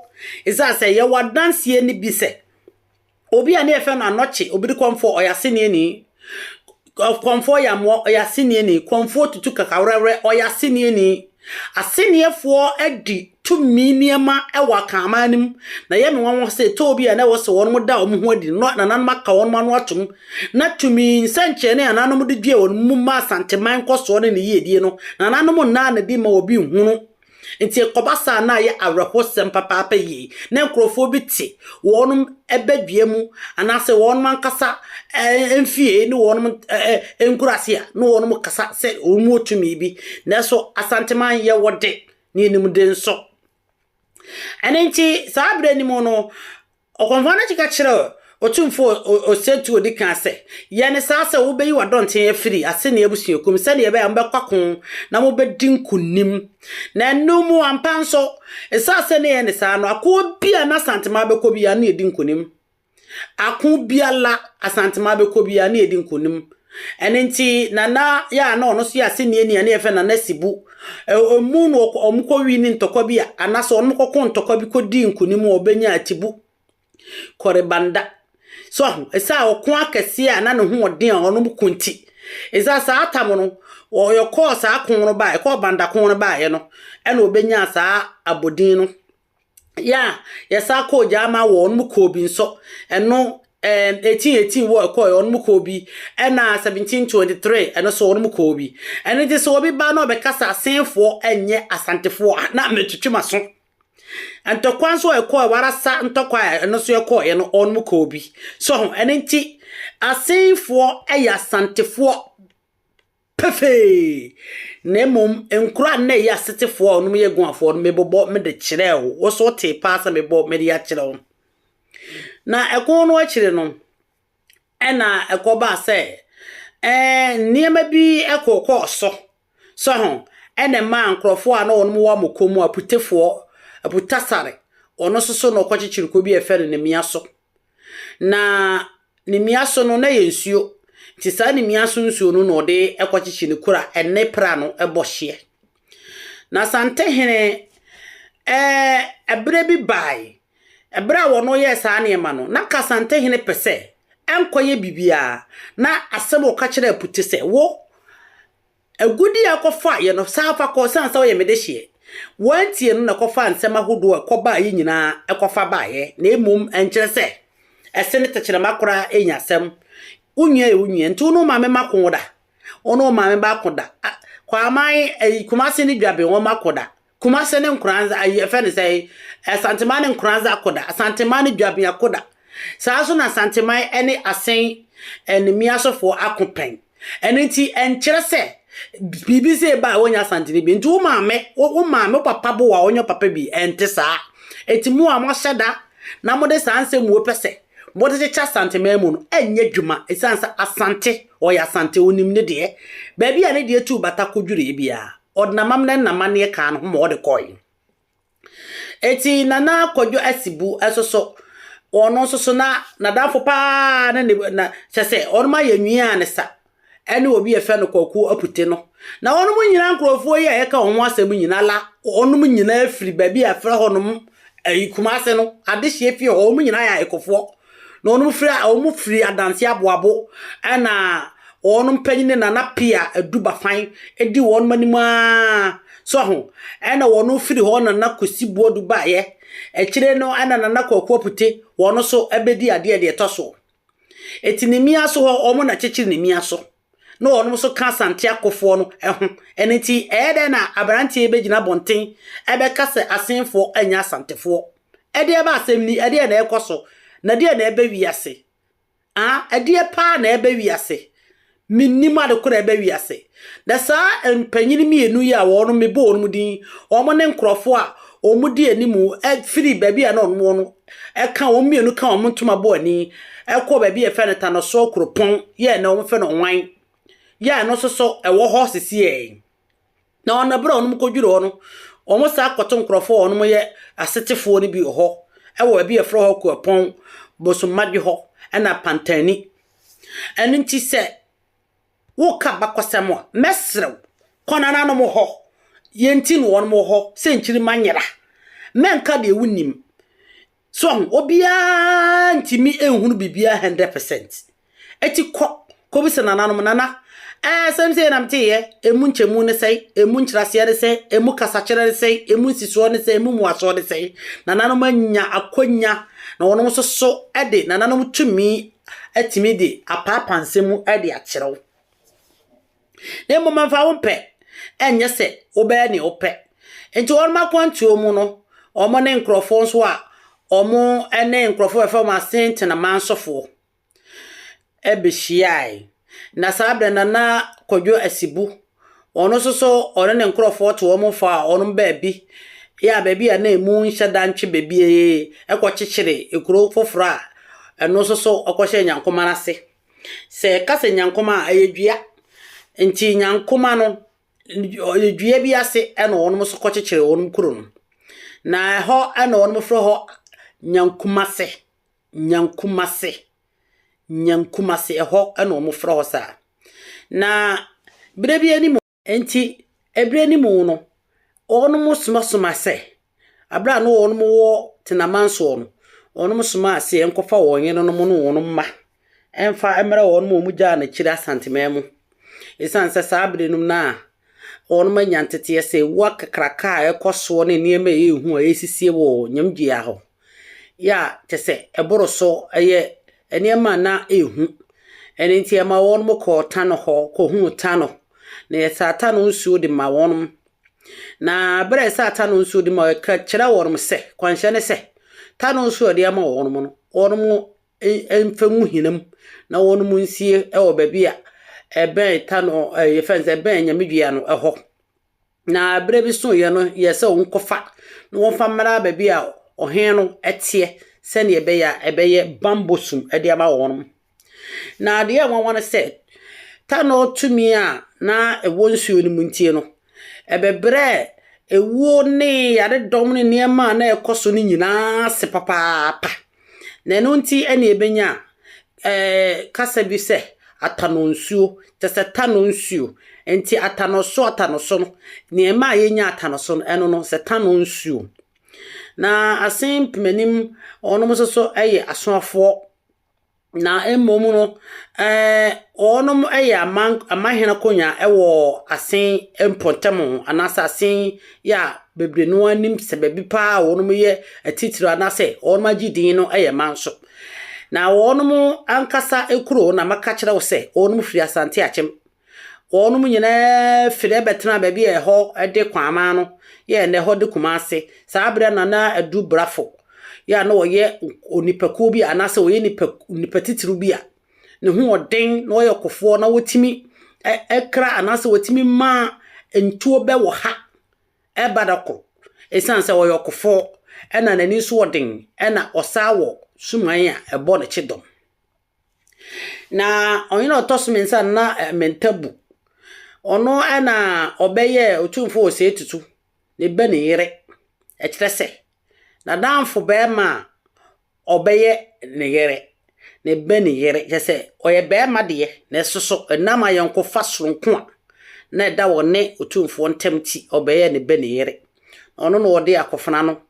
Ɛsiane sɛ yɛwɔ adanseɛ no bi sɛ obi a ne yɛfrɛ no Anɔkye, obi de kɔmfoɔ, ɔyɛ aseneɛni. Kɔmfoɔ yɛ amoa, ɔyɛ aseneɛni. Kɔmfoɔ tutu kakawerɛwerɛ, ɔyɛ aseneɛni. Aseneɛfoɔ adi tumi nneɛma wɔ akanman no mu. Na ɛyɛ me nwanwa sɛ ɛtɔ bi a na ɛwɔ sɛ wɔnom da wɔn ho adi na nananom aka wɔn ano atom. Na tumi nsɛnkyerɛnne a nananom de dua wɔn mu ma Asanteman nkɔsoɔ ne ne yiedie no, nananom nnaa no adi ma obi nhunu. Nti ɛkɔba saa na ayɛ awerɛhosɛm papaapa yie na nkurɔfoɔ bi te wɔnom badua mu anaasɛ wɔnom ankasa mfie ne wɔnom nkuraase a na wɔnom kasa sɛ wɔn wɔ tumi bi. Nanso Asanteman yɛwɔ de na yɛnim de nso. Ɛno nti saa berɛ no mu no, Ɔkɔmfoɔ no ka kyerɛɛ Otumfoɔ Osei Odi Kan sɛ, Yɛ no saa sɛ wobɛyi w'adɔnten afiri aseni abusuakuo mu sɛdeɛ ɛbɛyɛ a mobɛkɔ ako na mobɛdi nkonim. Na ɛno mu ampa nso, ɛsiane sɛ na ɛyɛ ne saa no, akoɔ bi a na Asantema bɛkɔ biara na yɛdi nkonim. Ako biara Asantema bɛkɔ biara na yɛdi nkonim. Ɛno nti Nana yɛ a na ɔno nso yɛ asɛnniani a na yɛfrɛ no Nana Sibu. Ɔmu no wɔn kɔwi ne ntɔkwa bi a anaasɛ wɔn kɔko ntɔkwa bi kɔdii nkonim a ɔbɛnya Atibu Kɔrebanda. So ahu, ɛsɛ a ɔko akɛseɛ a na ne ho ɔden a ɔnom ko nti. Ɛsɛ saa tam no, ɔyɛkɔɔ saa ko no baeɛ, ɛkɔɔ banda ko no baeɛ no, ɛna ɔbɛnyaa saa abɔdin no. Yɛ a yɛsan kɔɔ Gyama wɔ ɔnom kɔɔ bi nso, ɛno 1818 wɔ ɛkɔɔ ɔnom kɔɔ bi, ɛna 1723 ɛno so ɔnom kɔɔ bi. Ɛno nti sɛ obi ba na ɔbɛka sɛ Asenfoɔ ɛnyɛ Asantefoɔ a, na metwetwe m'aso. Ntɔkwa nso a ɛkɔɔ Warasa ntɔkwa a ɛno nso ɛkɔɔeɛ no ɔnom kɔɔ bi. So ho, ɛno nti Asenfoɔ ɛyɛ Asantefoɔ pefee. Na mmom nkuro a na ɛyɛ Asetefoɔ a ɔnom yɛ Guafoɔ no mebobɔ mede kyerɛɛ wo. Wo so wotee paa sɛ mebɔ mede akyerɛ wo. Na ɛko no akyiri no, ɛna ɛkɔbaa sɛ ɛɛ nneɛma bi ɛkɔkɔɔ so. So ho, ɛna ɛmaa nkurɔfoɔ a na wɔn wɔ amoko mu, aputefoɔ, aputasare, ɔno nso so na ɔkɔkyekyere kuro bi a yɛfrɛ no Nemia so. Na Nemia so no na yɛ nsuo. Nti saa Nemia so nsuo no na ɔde ɛkɔkyekyere ne kuro a ɛne pra no ɛbɔ hyeɛ. Na Asantehene ɛberɛ bi bae, ɛberɛ a wɔn yɛɛ saa nneɛma no, na ka Asantehene pɛ sɛ ɛnkɔyɛ biribiara, na asɛm a ɔka kyerɛ Apute sɛ, wo, agudi a ɛkɔfa yɛ no, saa fa kɔ, san sɛ ɔyɛ me dehyeɛ. Wɔantie no na ɛkɔfa nsɛm ahodoɔ a ɛkɔbaa yi nyinaa ɛkɔfa baeɛ, na mmom ɛnkyerɛ sɛ ɛse ne tɛkyerɛma koraa ɛnya asɛm. Wo nua yɛ wo nua, nti wo ne wo maame ma ko da. Wo ne wo maame ba ko da. Kwaman, ɛyi, Kumase ne Dwaben wɔn ma ko da. Kumase ne Nkoranza, ayi, ɛfɛ ne sɛ, Asantema ne Nkoranza ako da. Asantema ne Dwaben ako da. Saa nso na Asanteman ne Asen ne Miasofoɔ ako pɛn. Ɛno nti, ɛnkyerɛ sɛ biribi sɛ ɛba a wɔnyɛ Asantene bi. Nti wo maame, wo maame, wo papa bo a ɔnyɛ papa bi, ɛnte saa. Enti mo a moahyɛ da na mode saa nsɛm wo pɛ sɛ mode kyekyɛ Asanteman mu no, ɛnyɛ dwuma. Ɛsiane sɛ Asante, ɔyɛ Asante, onim ne deɛ. Baabi a ne deɛ tuu bata kɔdwureɛ biara, ɔde n'amammerɛ ne n'amanneɛ kaa ne ho ma ɔde kɔe. Eti Nana Kwadwo Asibu nso so, ɔno nso so na n'adamfo paa ne ne na kyɛ sɛ ɔnom ayɛ nwia ne sa ɛne obi a yɛfrɛ no Kwaku Apute no. Na wɔnom nyinaa nkurɔfoɔ yi a yɛka wɔn ho asɛm nyinaa la, wɔnom nyinaa firi baabi a yɛfrɛ hɔnom ɛyi Kumase no, adehyeɛ fie hɔ, wɔn nyinaa yɛ ayɛkɔfoɔ. Na wɔnom firi wɔn firi Adanse Aboabo ɛna wɔnom panyin ne Nana Pia Adu Bafan di wɔnom anim ara so ho. Ɛna wɔnom firi hɔ Nana Kwesi Boadu baeɛ. Akyire no ɛna Nana Kwaku Apute wɔn nso bɛdi adeɛ deɛ ɛtɔ soɔ. Eti Nemia so hɔ wɔn na kyekyere Nemia so. Na wɔnom nso ka Asante akofoɔ no ho. Ɛno nti ɛyɛ dɛn na aberanteɛ yi bɛgyina abɔnten ɛbɛka sɛ Asenfoɔ nyɛ Asantefoɔ? Ɛdeɛ ba asɛm ni, ɛdeɛ na ɛkɔ so, na ɛdeɛ na ɛbɛ wiase. Ah, ɛdeɛ paa na ɛbɛ wiase. Mennim ade koro a ɛbɛ wiase. Na saa mpanyin mmienu yi a wɔn mebɔ wɔn din, wɔn ne nkurɔfoɔ a wɔn di anim firi baabi a na wɔn wɔ no, ɛka wɔn mmienu ka wɔn ntoma bɔ ani, ɛkɔ baabi a yɛfrɛ no Tanosoɔ kuropɔn, yɛ na wɔfrɛ no Ɔwan, yɛ a ɛno nso so ɛwɔ hɔ sisiɛ. Na wɔn berɛ a wɔn kɔduru hɔ no, wɔn saa kɔto nkurɔfoɔ a wɔn yɛ asetefoɔ no bi wɔ hɔ, ɛwɔ baabi a yɛfrɛ hɔ Kuapɔn, Bosommadwe hɔ, ɛna Pantani. Ɛno nti sɛ woka abakɔsɛm a, mɛsrɛ wo, kɔ nananom hɔ. Yɛnti no wɔn wɔ hɔ sɛ nkyirimma nyera. Mɛnka deɛ wonim. So ho, obiara ntumi nhunu biribiara 100%. Eti kɔ, kɔbisa nananom, nana, asɛm sɛ nam teeɛ, emu nkyɛmu ne sɛn, emu nkyerɛaseɛ ne sɛn, emu kasakyerɛ ne sɛn, emu nsisoɔ ne sɛn, emu mmuasoɔ ne sɛn. Nananom anya akwanya na wɔn nso so de nananom tumi atumi de apaapa nsɛm mu de akyerɛ wo. Na mmom mfa wo mpɛ, ɛnyɛ sɛ wobɛyɛ nea wopɛ. Nti wɔn akwantuo mu no, wɔn ne nkurɔfoɔ nso a wɔn ne nkurɔfoɔ a yɛfrɛ wɔn Asentenamansofoɔ bɛhyiae. Na saa berɛ no Nana Kwadwo Asibu, ɔno nso so ɔne ne nkurɔfoɔ te wɔn fa a wɔn baabi, yɛ a baabi a na emu nhyɛ da ntwe baabi kɔkyekyere kuro foforɔ a ɛno nso so ɔkɔhyɛɛ Nyankoma no ase. Sɛ yɛka sɛ Nyankoma a, ɛyɛ dua. Nti Nyankoma no, ɔyɛ dua bi ase ɛna wɔn nso kɔkyekyere wɔn kuro no. Na ɛhɔ ɛna wɔn frɛ hɔ Nyankumase. Nyankumase. Nyankumase, ɛhɔ ɛna wɔn frɛ hɔ saa. Na berɛ bi anim. Enti ɛberɛ no mu no, wɔnom somasoma sɛ, aberɛ a na wɔnom wɔ Tenaman soɔ no, wɔnom somaa sɛ yɛnkɔfa wɔn yerenom ne wɔn mma ɛmfa mmrɛ wɔnom a wɔgyaa no akyire Asanteman mu. Ɛsiane sɛ saa berɛ no mu no a wɔnom anya nteteɛ sɛ ewuo akakraka a ɛkɔ soɔ ne nneɛma a ɛyɛ hu a ɛresisie wɔ Nyamdua hɔ yɛ a kyɛ sɛ ɛboro so ɛyɛ nneɛma a na ɛhu. Ɛno nti ɛma wɔnom kɔɔ Tano hɔ kɔhuu Tano na yɛsaa Tano nsuo de ma wɔnom. Na berɛ a yɛsaa Tano nsuo de ma ɛka kyerɛ wɔnom sɛ kwanhyɛ ne sɛ Tano nsuo a yɛde ama wɔnom no wɔnom mfa ngu hina mu na wɔnom nsie wɔ baabi a ɛbɛn Tano yɛfrɛ no sɛ ɛbɛn Nyamedua no hɔ. Na berɛ bi soeɛ no yɛ sɛ wɔnkɔfa na wɔmfa mmra baabi a ɔhene no teɛ sɛdeɛ ɛbɛyɛ a ɛbɛyɛ bammɔ sum de ama wɔnom. Na adeɛ a nwanwa no sɛ Tano tumi a na ɛwɔ nsuo no mu nti no, ɛbɛbrɛɛ ewuo ne yaredɔm ne nneɛma a na ɛkɔ so no nyinaa ase papaapa. Na ɛno nti ɛna ɛbɛnya kasa bi sɛ atanɔ nsuo, kyɛ sɛ tanɔ nsuo. Nti atanɔ so atanɔ so no, nneɛma a yɛnya atanɔ so no, ɛno no sɛ tanɔ nsuo. Na Asen Mpemanim, wɔnom nso so yɛ asoafoɔ. Na mmom no, wɔnom yɛ aman amahene akonnwa wɔ Asen mpɔtam anaasɛ Asen yɛ a bebree no anim sɛ baabi paa a wɔnom yɛ atitire anaasɛ wɔnom agye din no yɛ Manso. Na wɔnom ankasa kuro na maka kyerɛ wo sɛ wɔnom firi Asante Akyem. Wɔnom nyinaa firi bɛtena baabi a ɛhɔ de Kwaman no, yɛ ɛnɛ ɛhɔ de Kumase. Saa berɛ na na Adu Brafo yɛ a na ɔyɛ onipakuo bi anaasɛ ɔyɛ nipa nipa titiriw bi a ne ho ɔden na ɔyɛ kofoɔ na wɔtumi ɛkra anaasɛ wɔtumi maa ntuo bɛ wɔ ha ɛba da koro. Ɛsiane sɛ ɔyɛ ɔkofoɔ ɛna n'ani nso ɔden ɛna ɔsaa wɔ suman a ɛbɔ n'akyi dɔm. Na ɔhene a ɔtɔ so mmiɛnsa na Mentabu. Ɔno ɛna ɔbɛyɛɛ Otumfoɔ Osei Tutu ne ba ne yere. Ɛkyerɛ sɛ n'adamfo bɛrima a ɔbɛyɛ ne yere, ne ba ne yere. Kyerɛ sɛ ɔyɛ bɛrima deɛ, na ɛso so ɛnam ayɔnkofa soronko a na ɛda wɔne Otumfoɔ ntam ti ɔbɛyɛ ne ba ne yere. Ɔno na ɔde akɔfena no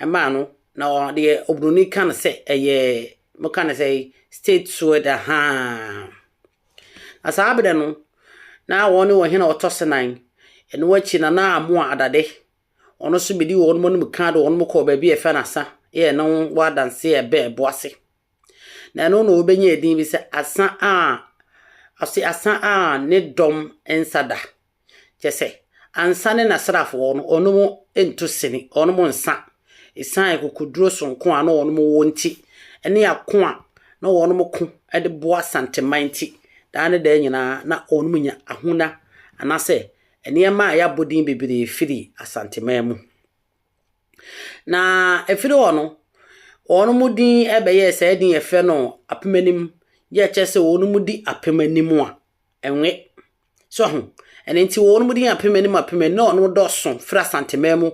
ɛmaa no na deɛ oburoni ka no sɛ ɛyɛ moka no sɛ state sword ahaa. Na saa berɛ no, na wɔn ne ɔhene a ɔtɔ so nan. Ɛno akyi Nana Amoah Adade. Ɔno nso bɛdi wɔn anim ka de wɔn kɔɔ baabi a yɛfrɛ no Asa yɛ no wɔ adanse a ɛbɛn Ɛboase. Na ɛno na wɔbɛnya edin bi sɛ Asa a ɔse Asa a ne dɔm nsa da. Kyerɛ sɛ ansa ne n'asraafoɔ no ɔnom nto sini, ɔnom nsa. Ɛsiane akokoduro sononko a na wɔnom wɔ nti, ne ako a na wɔnom ko de boa Asanteman nti, daa ne daa nyinaa na wɔnom nya ahonya anaasɛ nneɛma a yɛabɔ din bebree firi Asanteman mu. Na ɛfiri hɔ no, wɔn din bɛyɛɛ saa din yɛfrɛ no apem anim, yɛ kyerɛ sɛ wɔn di apem anim a ɛnwe. So ho, ɛno nti wɔn din apem anim apem anim na wɔn dɔɔso firi Asanteman mu.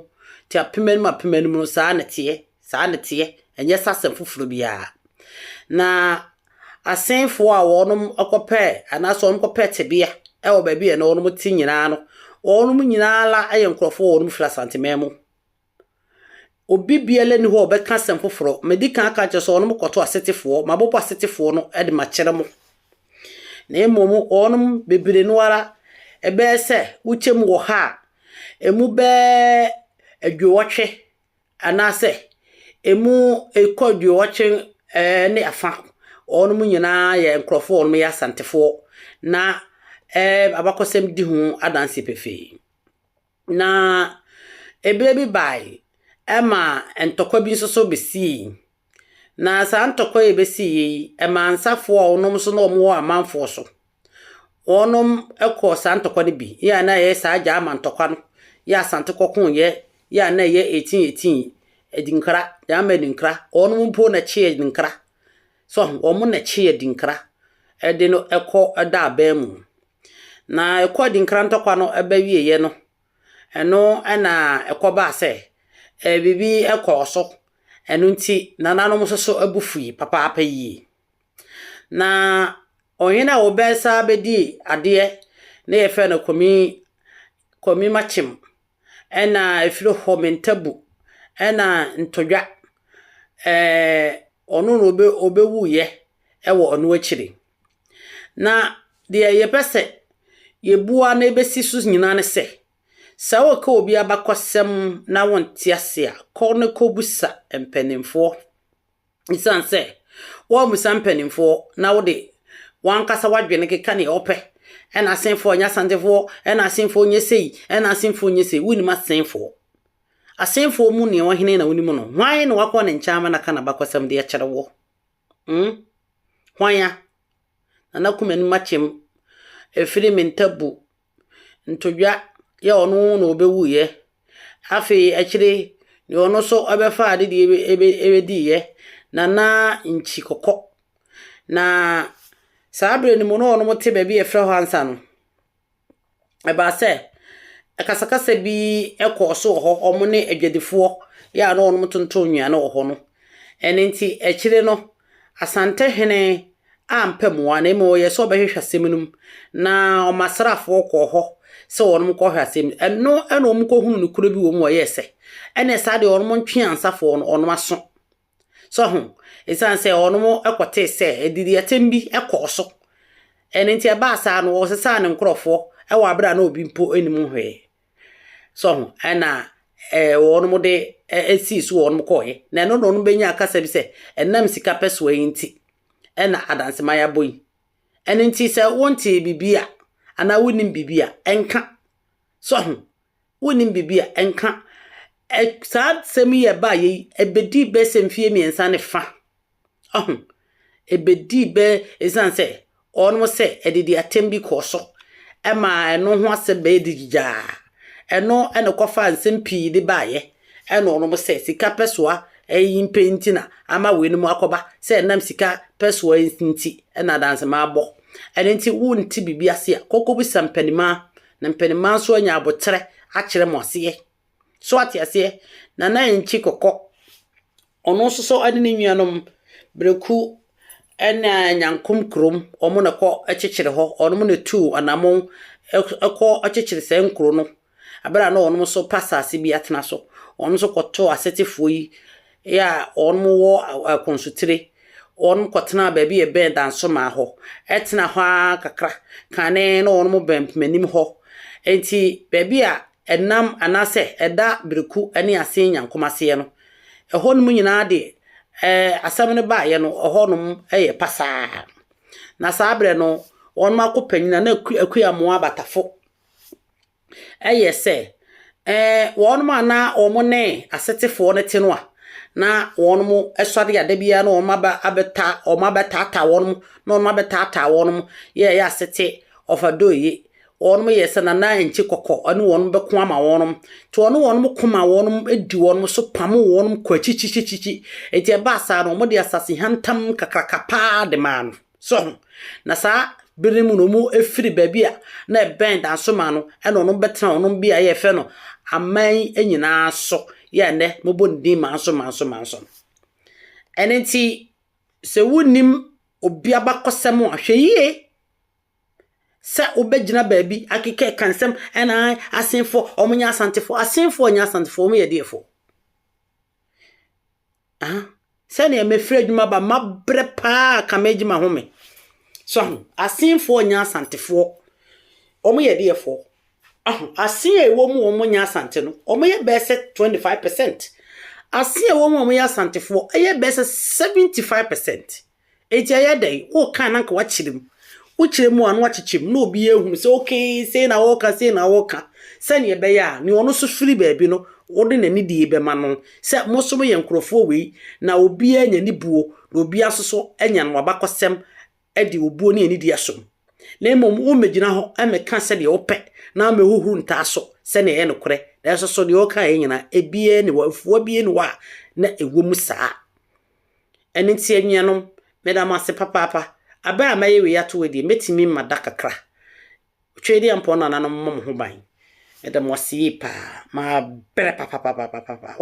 Nti apem anim apem anim no saa na teɛ, saa na teɛ, ɛnyɛ sɛ asɛm foforɔ biara. Na asenfoɔ a wɔn kɔpɛɛ anaasɛ wɔn kɔpɛɛ tebea wɔ baabi a na wɔn te nyinaa no, wɔn nyinaa la yɛ nkurɔfoɔ a wɔn firi Asanteman mu. Obi biara nni hɔ a ɔbɛka asɛm foforɔ. Medi kan aka kyerɛ sɛ wɔn kɔto asetefoɔ, mabobɔ asetefoɔ no de makyerɛ mo. Na mmom wɔn bebree no ara ɛbɛyɛ sɛ wokyɛ mu wɔ ha a, emu bɛyɛ aduɔwɔtwe anaasɛ emu ekɔ aduɔwɔtwe ne afa. Wɔn nyinaa yɛ nkurɔfoɔ a wɔyɛ Asantefoɔ na abakɔsɛm di ho adanseɛ pefee. Na ebere bi bae ɛma ntɔkwa bi nso so besii. Na saa ntɔkwa yi ebesii yi, ɛmaa nsafoɔ a wɔnom nso na wɔwɔ amanfoɔ so. Wɔnom kɔɔ saa ntɔkwa no bi. Yɛ a na ɛyɛ saa Gyama ntɔkwa no. Yɛ Asante kɔkoeɛ. Yɛ a na ɛyɛ 1818 Adinkra, Gyama Adinkra. Wɔnom mpo na ɛkyee Adinkra. So wɔn na ɛkyee Adinkra ɛde no ɛkɔ da aban mu. Na ɛkɔ Adinkra ntɔkwa no ɛbɛwieeɛ no, ɛno ɛna ɛkɔbaa sɛ biribi ɛkɔɔ so. Ɛno nti nananom nso so bo fui papaapa yie. Na Ɔhene a ɔbɛsan bɛdii adeɛ na yɛfrɛ no Kwame Kwame Makyem, ɛna ɛfiri hɔ Mentabu, ɛna Ntodwa. Ɛɛ ɔno na ɔbɛ ɔbɛwuiɛ wɔ ɔno akyire. Na deɛ yɛpɛ sɛ yɛbua na ɛbɛsi so nyinaa ne sɛ, sɛ woka obi abakɔsɛm na wonte ase a, kɔ ne kɔbusa mpanimfoɔ. Ɛsiane sɛ woammisa mpanimfoɔ na wode w'ankasa w'adwene keka nea wopɛ, ɛna asenfoɔ nyɛ asantefoɔ, ɛna asenfoɔ nyɛ sei, ɛna asenfoɔ nyɛ sei, wonnim asenfoɔ. Asenfoɔ mu nea ɔhene na wonim no. Hwan na wakɔ ne nkyɛn ama no aka n'abakɔsɛm de akyerɛ wo? Hmm? Hwan a? Nana Kumanim Akyem, ɛfiri Mentabu, Ntodwa, yɛ ɔno na ɔbɛwuiɛ. Afei akyire, deɛ ɔno nso ɛbɛfa ade deɛ ɛbɛdiiɛ, Nana Nkyi Kɔkɔ. Na saa berɛ no mu na wɔn te baabi a yɛfrɛ hɔ ansa no, ɛbaa sɛ akasakasa bi kɔɔ so wɔ hɔ, wɔn ne adwadifoɔ yɛ a na wɔn tontɔn nnuane wɔ hɔ no. Ɛno nti akyire no, Asantehene ampɛ mmoa na mmom ɔyɛ sɛ ɔbɛhwehwɛ asɛm no mu na ɔma asraafoɔ kɔɔ hɔ sɛ wɔn kɔhwɛ asɛm no. Ɛno ɛna wɔn kɔhunu nokorɛ bi wɔ mu a ɔyɛɛ sɛ ɛne saa deɛ wɔn ntwe ansafoɔ no wɔn aso. So ho, ɛsiane sɛ wɔn kɔtee sɛ adidiatɛm bi kɔɔ so. Ɛno nti ɛbaa saa no wɔsesaa ne nkurɔfoɔ ɛwɔ abere a na obi mpo anim hwee. So ho, ɛna wɔn de esii so wɔn kɔɔɛ. Na ɛno na wɔn bɛnya akasa bi sɛ ɛnam sika pɛ soɔ yi nti ɛna adanseman abɔ yi. Ɛno nti sɛ wonte biribi a anaa wonnim biribi a ɛnka. So ho, wonnim biribi a ɛnka. Saa asɛm yi a ɛbaeɛ yi, ɛbɛdii bɛyɛ sɛ mfeɛ 3 ne fa. Ɔho, ɛbɛdii bɛyɛ ɛsiane sɛ wɔn sɛ adidiatɛm bi kɔɔ so ɛma ɛno ho asɛm bɛyɛ digyaa. Ɛno ɛna kɔfaa nsɛm pii de baeɛ. Ɛna wɔn sɛ sika pɛsoa ɛyi mpɛ nti na ama weinom akɔba sɛ ɛnam sika pɛsoa yi nti ɛna adanseman abɔ. Ɛno nti wonte biribi ase a, kɔkɔbisa mpanimaa na mpanimaa nso anya abotrɛ akyerɛ mo aseɛ. So ate aseɛ, Nana Nkyi Kɔkɔ, ɔno nso so ne ne nuanom Bereku ɛna Nyankom kurom, wɔn na kɔ kyekyere hɔ. Wɔn na tuu anammɔn ɛkɔ kyekyere saa nkuro no. Abere a na wɔn nso pɛ asase bi atena so. Wɔn nso kɔtoo asetefoɔ yi yɛ a wɔn wɔ akɔnsotire. Wɔn kɔtenaa baabi a ɛbɛn Dansomaa hɔ. Ɛtena hɔ ara kakra. Kane na wɔn bɛn Mpemanim hɔ. Nti baabi a ɛnam anaasɛ ɛda Bereku ne Asen Nyankom aseɛ no, ɛhɔnom nyinaa deɛ asɛm no baeɛ no, ɛhɔnom yɛ pasaa. Na saa berɛ no, wɔn akɔ panyin a na Akuamoah Abatafo ɛyɛ sɛ wɔn a na wɔn ne asetefoɔ no te no a na wɔn sɔre a da biara na wɔn aba abɛta wɔn abɛtaataa wɔn na wɔn abɛtaataa wɔn yɛ ɛyɛ asete ɔfadoye. Wɔn yɛ sɛ Nana Nkyi Kɔkɔ ɛne wɔn bɛko ama wɔn. Nti wɔne wɔn ko ma wɔn di wɔn so pam wɔn kɔ akyikyikyikyi. Nti ɛbaa saa no, wɔde asase hantam kakraka paa de maa no. So ho. Na saa bere mu no, wɔn efiri baabi a na ɛbɛn Dansomaa no ɛna wɔn bɛtena wɔn bi a yɛfrɛ no aman nyinaa so yɛ nnɛ mobɔ ne din Manso Manso Manso no. Ɛno nti sɛ wonnim obi abakɔsɛm a, hwɛ yie sɛ wobɛgyina baabi akeka ka nsɛm ɛna asenfoɔ ɔmo nyɛ asantefoɔ. Asenfoɔ nyɛ asantefoɔ, ɔmo yɛ deɛfoɔ. Aha. Sɛnea mefiri adwuma ba mabrɛ paa ka megye m'ahome. So ho, asenfoɔ nyɛ asantefoɔ. Ɔmo yɛ deɛfoɔ. Aho, asen a ɛwɔ mu wɔn nyɛ asante no, ɔmo yɛ bɛyɛ sɛ 25%. Asen a ɛwɔ mu a wɔn yɛ asantefoɔ ɛyɛ bɛyɛ sɛ 75%. Eti ɛyɛ dɛn? Woka na nka wakyerɛ mu. Wokyerɛ mu a na wakyekyɛ mu na obi ehunu sɛ okay, sei na wɔka, sei na wɔka. Sɛnea ɛbɛyɛ a nea ɔno nso firi baabi no, wɔde n'ani die bɛma no sɛ mo nso moyɛ nkurɔfoɔ wei na obiara anya ne buo na obiara nso so anya no abakɔsɛm de obuo ne anidie asom. Na mmom wommɛgyina hɔ mmɛka sɛdeɛ wopɛ na mmɛhuhuru ntaa so sɛnea ɛyɛ nokorɛ. Nanso so deɛ wɔka yɛ nyinaa, ebiara ni hɔ, afuwa biara ni hɔ a na ɛwɔ mu saa. Ɛno nti anuanom, meda mo ase papaapa. Aber a mɛyɛ wei ato hɔ deɛ, mɛtumi ma da kakra. Tweaduampɔn nananom mmɔ mo ho ban. Meda mo ase yie paa. Mabrɛ papapapapa.